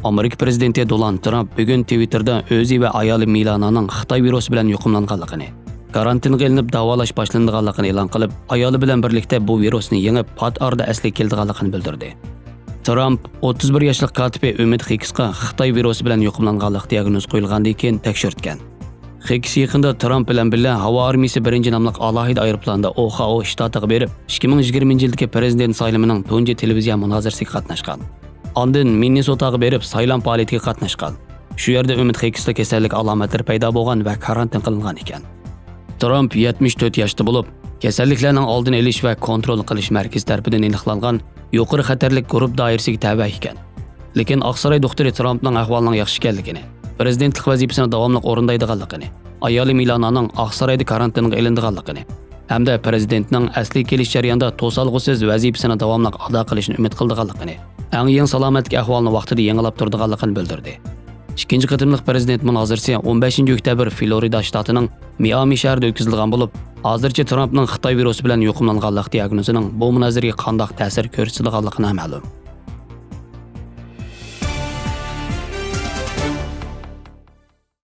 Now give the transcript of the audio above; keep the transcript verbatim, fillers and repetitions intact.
ئامېرىكا پىرېزىدېنتى دونالد ترامپ بۈگۈن تىۋىتتېردا ئۆزى ۋە ئايالى مىلانانىڭ خىتاي ۋىرۇسى بىلەن يۇقۇملانغانلىقىنى، كارانتىنغا ئېلىنىپ داۋالاش باشلىنىدىغانلىقىنى ئېلان قىلىپ، ئايالى بىلەن بىرلىكتە بۇ ۋىرۇسنى يېڭىپ، پات ئارىدا ئەسلىگە كېلىدىغانلىقىنى بىلدۈردى. ترامپ ئوتتۇز بىر ياشلىق كاتىپى ئۈمىد خېكىسقا خىتاي ۋىرۇسى بىلەن يۇقۇملانغانلىق دىياگنوزى قويۇلغاندىن كېيىن تەكشۈرتكەن. خېكىس يېقىندا ترامپ بىلەن بىللە ھاۋا ئارمىيىسى بىرىنچى ناملىق ئالاھىدە ئايروپىلاندا ئوخائو شتاتىغا بېرىپ، ئىككى مىڭ يىگىرمىنچى يىلدىكى پىرېزىدېنت سايلىمىنىڭ تۇنجى تېلېۋىزىيە مۇنازىرىسىگە قاتناشقان. ئاندىن مىننېسوتاغا بېرىپ سايلام پائالىيىتىگە قاتناشقان. شۇ يەردە ئۈمىد خېكىستا كېسەللىك ئالامەتلىرى پەيدا بولغان ۋە كارانتىن قىلىنغان ئىكەن. ترامپ يەتمىش تۆت ياشتا بولۇپ، كېسەللىكلەرنىڭ ئالدىنى ئېلىش ۋە كونترول قىلىش مەركىزى تەرىپىدىن ئېنىقلانغان يۇقىرى خەتەرلىك گۇرۇپپا دائىرىسىگە تەۋە ئىكەن. لېكىن ئاقساراي دوختۇرى ترامپنىڭ ئەھۋالىنىڭ ياخشى ئىكەنلىكىنى، پىرېزىدېنتلىق ۋەزىپىسىنى داۋاملىق ئورۇندايدىغانلىقىنى، ئايالى مىلانانىڭ ئاقسارايدا كارانتىنغا ئېلىنىدىغانلىقىنى ھەمدە پىرېزىدېنتنىڭ ئەسلىگە كېلىش جەريانىدا توسالغۇسىز ۋەزىپىسىنى داۋاملىق ئادا قىلىشىنى ئۈمىد قىلىدىغانلىقىنى، ئەڭ يېڭى سالامەتلىك ئەھۋالىنى ۋاقتىدا يېڭىلاپ تۇرىدىغانلىقىنى بىلدۈردى. ئىككىنچى قېتىملىق پىرېزىدېنت مۇنازىرىسى ئون بەشىنچى ئۆكتەبىر فلورىدا شتاتىنىڭ مىئامى شەھىرىدە ئۆتكۈزۈلىدىغان بولۇپ، ھازىرچە ترامپنىڭ خىتاي ۋىرۇسى بىلەن يۇقۇملانغانلىق دىياگنوزىنىڭ بۇ مۇنازىرىگە قانداق تەسىر كۆرسىتىدىغانلىقى نامەلۇم.